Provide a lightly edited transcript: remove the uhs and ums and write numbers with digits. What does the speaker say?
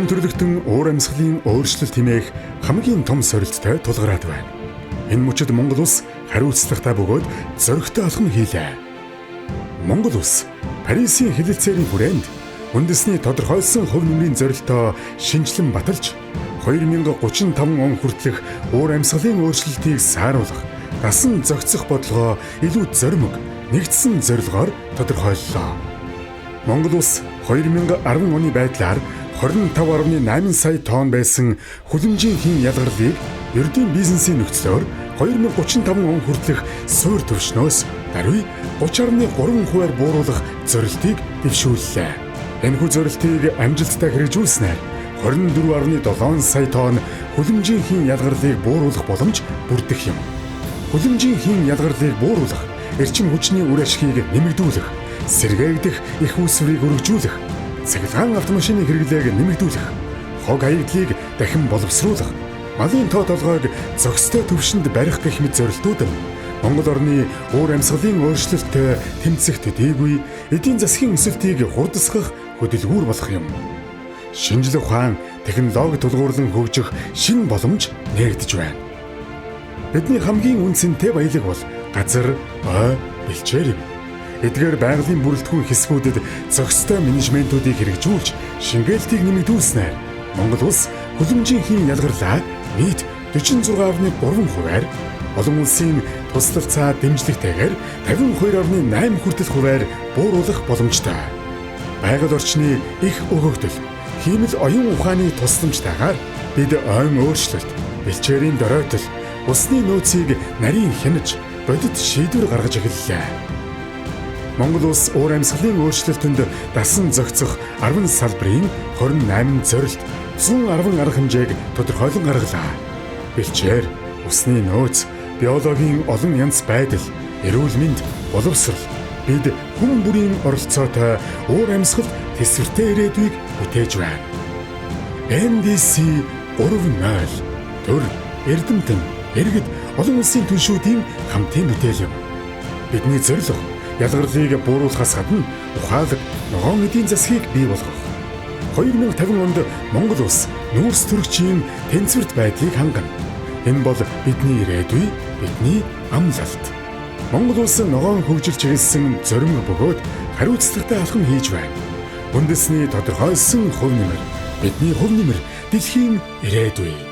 Хүн төрөлхтөн уур амьсгалын өөрчлөлт хэмээх хамгийн том сорилттой тулгараад байна. Энэ мөчид Монгол улс хариуцлагатай бөгөөд зоригтой алхам хийлээ. Монгол улс Парисын хэлэлцээрийн хүрээнд үндэсний тодорхойлсон хувь нэмрийн зорилтоо шинэчлэн баталж 2035 он хүртэлх уур амьсгалын өөрчлөлтийг сааруулах, дасан зохицох бодлогоо илүү зоримог, нэгдсэн зорилгоор тодорхойллоо. Монгол улс 2010 оны байдлаар 25.8 сая тонн байсан хүлэмжийн хийн ялгарлыг ердийн бизнесийн нөхцлөөр 2035 он хүртэлх суур түвшнөөс даруй 30.3 хувиар бууруулах зорилтыг дэвшүүллээ. Энэхүү зорилтыг амжилттай хэрэгжүүлснээр 24.7 сая тонн хүлэмжийн хийн ялгарлыг бууруулах боломж бүрдэх юм. Хүлэмжийн хийн ялгарлыг бууруулах, эрчим хүчний үр ашигыг нэмэгдүүлэх, сэргээгдэх их үүсвэрийг өргөжүүлэх, цахилгаан автомашины хэрэглээг нэмэгдүүлэх, хог хаягдлыг дахин боловсруулах, малын тоо толгойг зохистой түвшинд барих гэх мэт зорилтууд нь Монгол орны уур амьсгалын өөрчлөлттэй тэмцэх төдийгүй эдийн засгийн өсөлтийг хурдсгах хөдөлгүүр болох юм. Шинжлэх ухаан, технологи тулгуурлан хөгжих шинэ боломж нээгдэж байна. Бидний хамгийн үнэ цэнтэй баялаг бол газар, ой, бэлчээр юм. Эдгээр байгалийн бүрэлдэхүүн хэсгүүдэд зохистой менежментүүдийг хэрэгжүүлж, шингээлтийг нэмэгдүүлснээр Монгол улс хүлэмжийн хийн ялгарлаа нийт 46.3 хувиар, олон улсын туслалцаа дэмжлэгтэйгээр 52.8 хүртэл хувиар бууруулах боломжтой. Байгаль орчны их өгөгдөл, хиймэл оюун ухааны тусламжтайгаар бид ойн өөрчлөлт, бэлчээрийн доройтол, усны нөөцийг нарийн хянаж, бодит шийдвэр гаргаж эхэллээ. Монгол улс уур амьсгалын өөрчлөлтөнд дасан зохицох 10 салбарын 28 зорилт, 110 арга хэмжээг тодорхойлон гаргалаа. Бэлчээр, усны нөөц, биологийн олон янз байдал, эрүүл мэнд, боловсрол, бид хүн бүрийн оролцоотой уур амьсгалд тэсвэртэй ирээдүйг бүтээж байна. NDC 3.0 төр эрдэмтэн иргэд олон улсын түншүүдийн хамтын бүтээл юм. Бидний зорилго ялгарлыг бууруулахаас гадна ухаалаг ногоон эдийн засгийг бий болгох. 2050 онд Монгол улс нүүрс төрөгчийн тэнцвэрт байдлыг хангана. Энэ бол бидний ирээдүй, бидний амлалт. Монгол улс ногоон хөгжил чиглэсэн зоримог бөгөөд хариуцлагатай алхам хийж байна. Үндэсний тодорхойлсон хувь нэмэр, бидний хувь нэмэр, дэлхийн ирээдүй.